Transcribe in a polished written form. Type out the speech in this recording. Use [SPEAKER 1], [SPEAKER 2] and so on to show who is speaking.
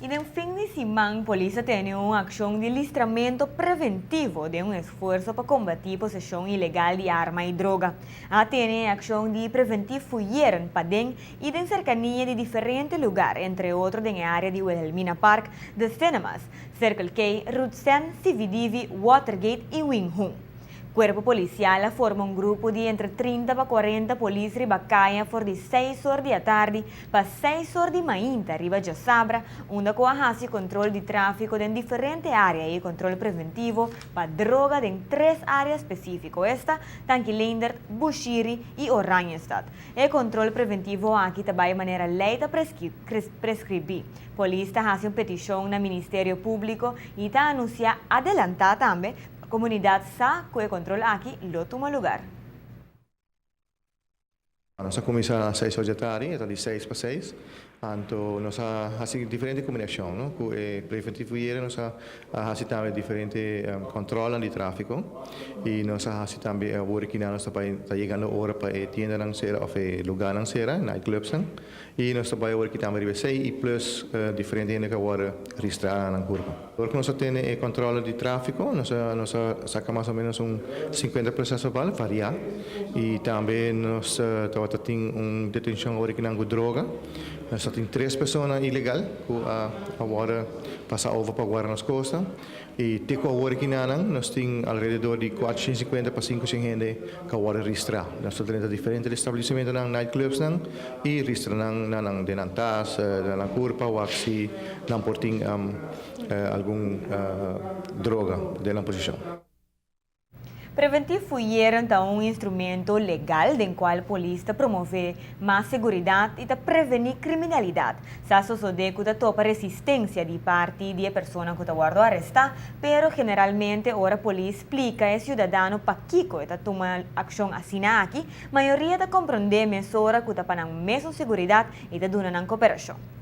[SPEAKER 1] Y den fin di siman, polis a tene un accion di listramento preventivo den un esfuerso pa combati posesion ilegal di arma y droga. A tene accion di preventief fouilleren paden y den cercania di diferente lugar, entre otro den area di Wilhelmina Park, The Cinemas, Circle K, Route CVDV, Watergate y Wing Hung. Cuerpo Policial a forma un grupo di entre 30 pa 40 polis riba caya for di 6 or di atardi pa 6 or di mainta riba diasabra, unda cu a haci control di trafico den diferente area y control preventivo pa droga den tres area specifico, esta Tanki Leendert, Bushiri y Oranjestad. E control preventivo aki tambe di manera ley ta prescribi. Polis ta haci un peticion na Ministerio Publico y ta anuncia adelanta tambe comunidad sa cu e control aki lo tuma lugar.
[SPEAKER 2] Nos a cuminsa 6 or di atardi, ta di 6 pa 6. Anto, nos a haci diferente combinacion, no? Cu e preventief nos a haci tambe diferente control di trafico y nos a haci tambe awor cu nos ta yegando ora pa e tiendanan sera of e lugarnan sera, nightclubs, y nos ta awor cu tambe riba y plus diferente hende cu awor registra na curpa. Awor cu nos tin e control di trafico, nos a saca mas o menos un 50 proces verbal, varia, y tambe nos tin un detencion awor cu droga. Nos tin tres persona ilegal cu awor a pasa over pa Guarda nos Costa. Y te awor aki nos tin alrededor di 450 pa 500 hende cu awor a registra. Nos tin diferente establecimento, nightclubs y registra nan nan den nan tas, nan curpa, of si nan por tin algun droga den nan posicion.
[SPEAKER 1] Preventief fouilleren ta un instrumento legal den cual polis ta promove mas seguridad y ta preveni criminalidad. Sa sosode cu ta topa resistencia di parti di persona cu ta wordo aresta, pero generalmente ora polis splica e ciudadano pakico ta tuma accion asina aki, mayoria ta compronde mesora cu ta pa nan mes seguridad y ta duna nan cooperacion.